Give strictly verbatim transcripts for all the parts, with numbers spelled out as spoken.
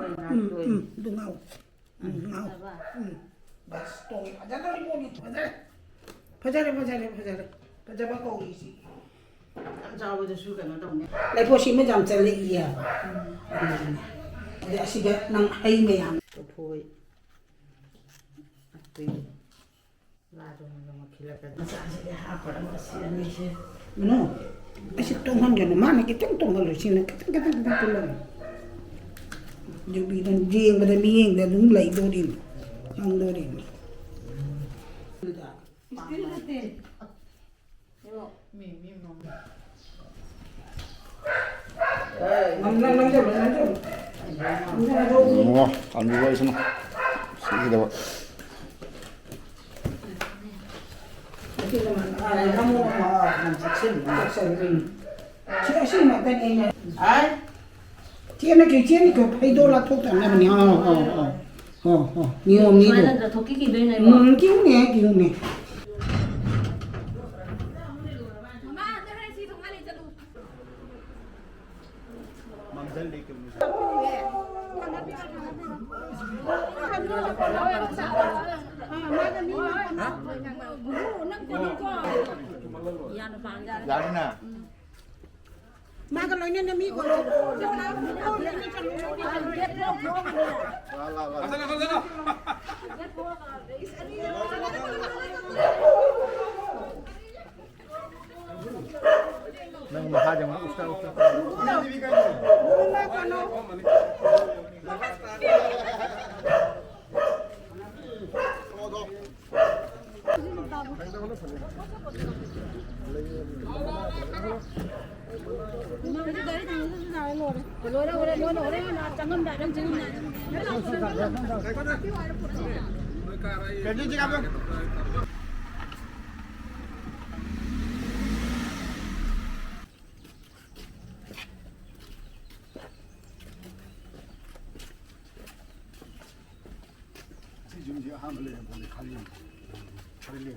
ꯎꯝ, ꯎꯝ, ꯑꯗꯨ ꯉꯥꯎ꯫ ꯎꯝ, ꯉꯥꯎ꯫ ꯎꯝ꯫ ꯕꯁ ꯇꯣꯡꯉꯤ꯫ ꯐꯖꯗꯧꯔꯤ ꯄꯣꯠꯅꯤ꯫ ꯐꯖꯔꯦ꯫ ꯐꯖꯔꯦ, ꯐꯖꯔꯦ, ꯐꯖꯔꯦ꯫ ꯐꯖꯕ ꯀꯧꯔꯤꯁꯤ꯫ ꯌꯥꯝ ꯆꯥꯎꯕꯗꯁꯨ ꯀꯩꯅꯣ ꯇꯧꯅꯤ꯫ ꯂꯩꯐꯣꯠꯁꯤ ꯑꯃ ꯌꯥꯝ ꯆꯠꯂꯛꯏ ꯍꯥꯏꯕ꯫ ꯎꯝ꯫ ꯑꯗꯨꯒꯤꯅꯦ꯫ ꯑꯗꯩ ꯑꯁꯤꯗ ꯅꯪ ꯍꯩ ꯃꯌꯥꯝ꯫ ꯂꯐꯣꯏ꯫ ꯑꯇꯩ꯫ ꯃꯆꯥꯁꯤꯗꯤ ꯍꯥꯞꯄꯔ ꯑꯃ ꯁꯤ ꯑꯅꯤꯁꯦ꯫ ꯃꯅꯨ, ꯑꯁꯤ ꯇꯣꯡꯍꯟꯒꯅꯨ꯫ ꯃꯥꯅ ꯈꯤꯇꯪ ꯇꯣꯡꯍꯜꯂꯨ꯫ ꯁꯤꯅ ꯈꯤꯇꯪ, ꯈꯤꯇꯪ, ꯈꯤꯇꯪ ꯇꯣꯡꯍꯜꯂꯨ꯫ ꯌꯨꯕꯤꯗꯣ ꯌꯦꯡꯕꯗ, ꯃꯤꯠꯌꯦꯡꯗ ꯑꯗꯨꯝ ꯂꯩꯗꯣꯔꯤꯅꯤ, ꯈꯪꯗꯣꯔꯤꯅꯤ꯫ ꯏꯁꯇꯤꯜ ꯅꯠꯇꯦ꯫ ꯃꯤ, ꯃꯤ ꯃꯃꯜ꯫ ꯅꯪ, ꯅꯪ, ꯅꯪ ꯆꯠꯂꯣ, ꯅꯪ ꯆꯠꯂꯣ꯫ ꯅꯪ ꯆꯠꯂꯣ꯫ ꯑꯣ, ꯑꯂꯨ ꯂꯣꯏꯁꯅꯨ꯫ ꯁꯤꯒꯗꯕ꯫ ꯁꯤ, ꯑꯁꯤ ꯉꯥꯛꯇꯅꯦ ꯑꯩꯅ꯫ ꯍꯥꯏ? ꯆꯦꯟꯅ ꯀꯩ ꯆꯦꯟꯅꯤ ꯀꯩ ꯐꯩꯗꯣꯛ ꯂꯥꯊꯣꯛꯇꯅꯕꯅꯤ꯫ ꯑꯥ, ꯑꯥ, ꯑꯥ꯫ ꯑꯣ, ꯑꯣ꯫ ꯅꯤꯌꯣꯝꯅꯤ ꯑꯗꯣ꯫ ꯁꯨꯃꯥꯏꯅ ꯇꯧꯊꯣꯛꯈꯤꯗꯣꯏꯅꯦꯕ꯫ ꯎꯝ, ꯀꯤꯍꯨꯝꯅꯦ, ꯀꯤꯍꯨꯝꯅꯦ꯫ ꯌꯥꯅꯤꯅ? ꯃꯥꯒ ꯂꯣꯏꯅꯅ ꯃꯤ ꯀꯣꯟꯁꯦ꯫ ꯅꯪ ꯃꯈꯥꯗ ꯑꯃꯨꯛ ꯎꯁꯇꯥ, ꯎꯁꯇꯥ꯫ ꯂꯣꯏꯔꯦ, ꯂꯣꯏꯔꯦ, ꯂꯣꯏꯔꯦ, ꯂꯣꯏꯔꯦ, ꯂꯣꯏꯔꯦ, ꯆꯪꯉꯝꯗꯥꯏꯗ ꯑꯗꯨꯝ ꯆꯪꯉꯝꯗꯥꯏꯗ꯫ ꯁꯤ ꯌꯨꯝꯁꯤ ꯑꯍꯥꯟꯕ ꯂꯩꯔꯝꯕꯅꯤ, ꯈꯜꯂꯤ꯫ ꯈꯜꯂꯤ꯫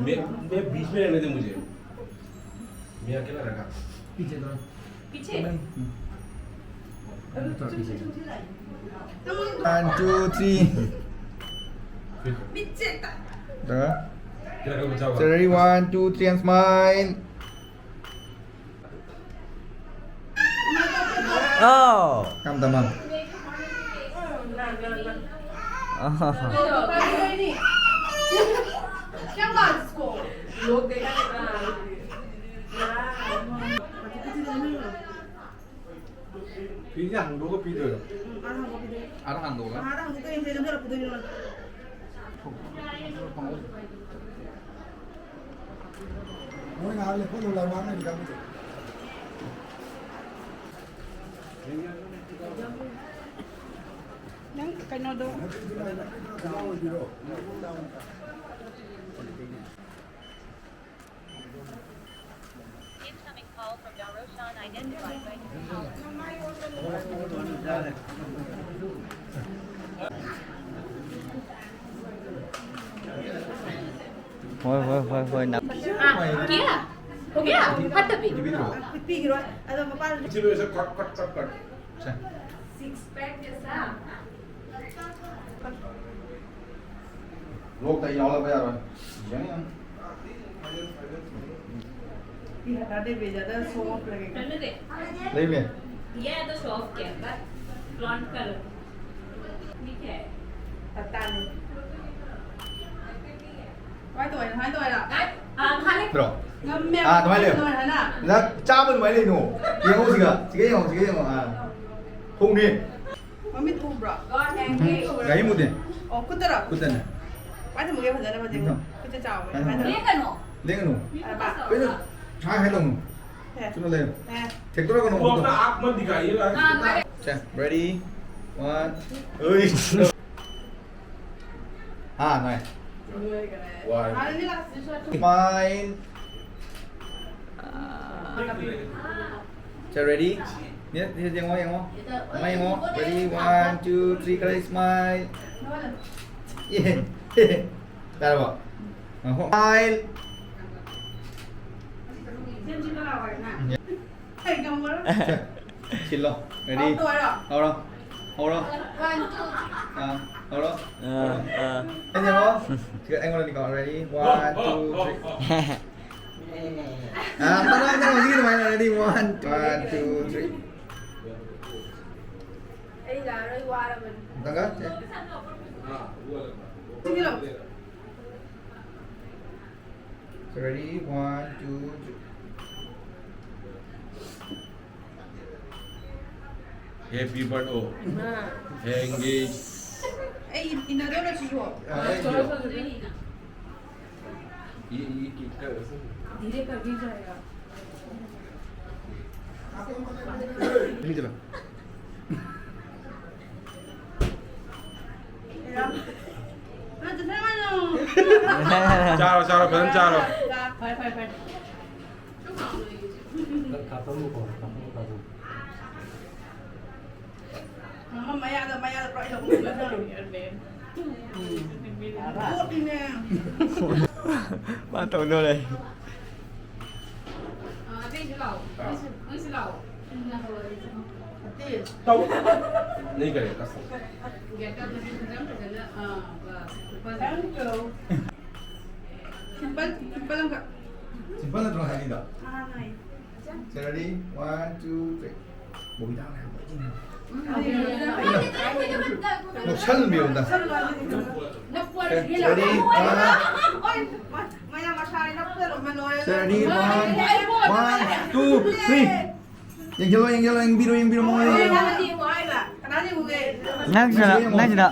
मैं, मैं बीच में रहने दे मुझे, मैं अकेला रखा। पीछे तो। पीछे। One, two, three. 자, तेरा कल बचा हुआ। Ready, one, two, three, and smile. Oh. Come, come on. क्या बात इसको? लोग देखा। ꯐꯤꯁꯦ ꯍꯥꯡꯗꯣꯛꯑꯒ ꯄꯤꯗꯣꯏꯔꯣ? ꯎꯝ, ꯑꯥꯗ ꯍꯥꯡꯗꯣꯛꯄꯤꯗꯣꯏꯅꯦ꯫ ꯑꯥꯗ ꯍꯥꯡꯗꯣꯛꯑꯒ ꯄꯤꯗꯣꯏꯅꯦ꯫ ꯃꯣꯏꯅ ꯍꯥꯟꯅ ꯂꯦꯞꯍꯜꯂꯣ, ꯂꯥꯏ ꯃꯥꯡꯉꯅꯤ ꯀꯥꯡꯕꯨꯗꯣ꯫ ꯅꯪ ꯀꯩꯅꯣꯗꯣ꯫ Incoming call from Daroshan identified by ꯍꯣꯏ, ꯍꯣꯏ, ꯍꯣꯏ, ꯍꯣꯏ, ꯅꯪ꯫ हाँ, किया? हो गया? हट अभी। ꯄꯤꯈꯤꯔꯣꯏ꯫ ꯑꯗꯣ ꯃꯄꯥꯟ ꯁꯤ ꯂꯣꯏꯁꯦ ꯀꯠ, ꯀꯠ, ꯀꯠ, ꯀꯠ꯫ ꯁꯦ꯫ Six pack जैसा। ꯂꯣꯛꯇ ꯑꯩ ꯌꯥꯎꯍꯜꯂꯛꯄ ꯌꯥꯔꯣꯏ꯫ ꯌꯦꯡꯉꯤ ꯌꯦꯡꯉꯤ꯫ ꯏ ꯍꯇꯥ ꯗꯦ ꯕꯦꯖꯥꯗ show off ꯂꯒꯦꯒꯥ꯫ ꯂꯩꯕꯅꯦ꯫ ये तो show off किया, बस। Blonde color. ठीक है। पता नहीं। ꯀꯃꯥꯏꯅ ꯇꯧꯋꯦ? ꯀꯃꯥꯏꯅ ꯇꯧꯋꯦ? ꯅꯠꯇ꯭ꯔꯣ? ꯉꯝꯃꯦ꯫ ꯑꯥ, ꯑꯗꯨꯃꯥꯏꯅ ꯂꯩꯌꯣ꯫ ꯀꯃꯥꯏꯅ ꯍꯥꯏꯅ? ꯅ ꯆꯥꯕ ꯑꯗꯨꯃꯥꯏꯅ ꯂꯩꯅꯣ꯫ ꯌꯦꯡꯉꯣ ꯁꯤꯒ꯫ ꯁꯤꯒ ꯌꯦꯡꯉꯣ, ꯁꯤꯒ ꯌꯦꯡꯉꯣ꯫ ꯑꯥ꯫ ꯊꯣꯡꯅꯤ꯫ ꯃꯃꯤꯠ ꯎꯕ꯭ꯔꯣ? ꯒꯥꯔꯤ ꯃꯨꯗꯦ꯫ ꯑꯣ, ꯈꯨꯠꯇꯔꯣ? ꯈꯨꯠꯇꯅꯦ꯫ ꯀꯃꯥꯏꯅ ꯊꯝꯃꯒꯦ ꯐꯖꯅ ꯐꯖꯅ? ꯎꯝ꯫ ꯈꯨꯠꯁꯦ ꯆꯥꯎꯋꯦ꯫ ꯎꯝ꯫ ꯀꯃꯥꯏꯅ ꯊꯝꯃꯒꯦ? ꯂꯦꯡꯒꯅꯨ꯫ ꯂꯦꯡꯒꯅꯨ꯫ ꯍꯥꯏꯕ? ꯀꯩꯅꯣ? ꯁꯥꯏ ꯍꯥꯏ ꯇꯧꯅꯨ꯫ ꯑꯦ꯫ ꯆꯨꯝꯅ ꯂꯩꯌꯣ꯫ ꯑꯦ꯫ ꯊꯦꯛꯇꯣꯔꯛꯀꯅꯨ꯫ ꯋꯥꯛꯇ ꯑꯥꯛꯃ ꯗꯤꯒꯥꯏꯌꯦ꯫ ꯑꯥ, ꯃꯥꯅꯦ꯫ ꯁꯦ, ready? One. ꯎꯏ꯫ ꯍꯥ, ꯅꯥꯏ꯫ ꯋꯥꯏ꯫ ꯍꯥꯟꯅꯗꯤ ꯂꯥꯛꯁꯤ ꯁꯣꯏ꯫ Smile. ꯁꯦ, ready? ꯅꯦ, ꯅꯦ, ꯌꯦꯡꯉꯣ, ꯌꯦꯡꯉꯣ꯫ ꯑꯃ ꯌꯦꯡꯉꯣ꯫ Ready? One, two, three, ꯈꯔ smile. ꯌꯦ꯫ ꯇꯥꯔꯕꯣ? ꯉꯥꯏꯈꯣ꯫ Smile. ꯁꯦ, ꯁꯤꯜꯂꯣ꯫ Ready? ꯍꯧꯔꯣ꯫ ꯍꯧꯔꯣ꯫ ꯍꯧꯔꯣ꯫ One, two, three. ꯑꯥ, ꯍꯧꯔꯣ꯫ ꯑꯥ, ꯑꯥ꯫ ꯑꯩ ꯌꯦꯡꯉꯣ꯫ ꯁꯤꯗ ꯑꯩꯉꯣꯟꯗ ꯅꯤꯀꯣ꯫ Ready? One, two, three. ꯑꯥ, ꯇꯧꯔꯣ, ꯇꯧꯔꯣ, ꯍꯧꯖꯤꯛꯀꯤ ꯑꯗꯨꯃꯥꯏꯅ꯫ Ready? One, one, two, three. ꯑꯩ ꯌꯥꯔꯣꯏ, ꯋꯥꯔꯕꯅꯤ꯫ ꯑꯝꯇꯪꯒ, ꯁꯦ꯫ ꯁꯤꯜꯂꯣ꯫ Ready? One, two, three. Happy birthday. ꯑꯣ꯫ ꯊꯦꯡꯒꯤ꯫ ꯑꯩ ꯏꯟꯅꯗꯧꯔꯣ ꯁꯤꯁꯨ? ꯑꯥ, ꯑꯩ ꯏꯟꯅꯗꯧꯔꯣ꯫ ꯌꯦ, ꯌꯦ, ꯀꯦꯛ ꯀꯛꯑꯁꯤ꯫ धीरे कर भी जाएगा। ꯃꯤ ꯆꯠꯂꯣ꯫ ꯆꯥꯔꯣ, ꯆꯥꯔꯣ, ꯐꯖꯅ ꯆꯥꯔꯣ꯫ ꯐꯔꯦ, ꯐꯔꯦ, ꯐꯔꯦ꯫ ꯃꯌꯥꯗ, ꯃꯌꯥꯗ ꯄꯨꯔꯥ ꯌꯧꯍꯜꯂꯒ꯫ ꯃꯥ ꯇꯧꯗꯧꯔꯦ꯫ ꯑꯇꯩꯁꯨ ꯂꯥꯛꯑꯣ꯫ ꯅꯣꯏꯁꯨ, ꯅꯣꯏꯁꯨ ꯂꯥꯛꯑꯣ꯫ ꯇꯧ꯫ ꯅꯩ ꯀꯔꯤ? ꯑꯁ꯫ ꯒꯦꯠꯇ ꯑꯗꯨꯝ ꯐꯖꯅ ꯐꯖꯅ, ꯑꯥ, ꯕꯁ꯫ Simple, simple ꯑꯃꯈꯛ꯫ Simple ꯅꯠꯇ꯭ꯔꯣ ꯍꯥꯏꯔꯤꯗꯣ? ꯑꯥ, ꯅꯥꯏ꯫ Ready? One, two, three. Bobby ꯇꯥꯡꯅ ꯌꯥꯝ ꯂꯣꯏ ꯆꯤꯡꯉꯦ꯫ ꯎꯝ, ꯁꯜꯃꯤꯌꯣꯗ. Ready, one. Ready, one. One, two, three. ꯌꯦꯡꯁꯤꯜꯂꯣ, ꯌꯦꯡꯁꯤꯜꯂꯣ, ꯌꯦꯡꯕꯤꯔꯣ, ꯌꯦꯡꯕꯤꯔꯣ, ꯃꯉꯣꯟꯗ ꯌꯦꯡꯕꯤꯔꯣ. ꯅꯪꯁꯤꯅ, ꯅꯪꯁꯤꯅ.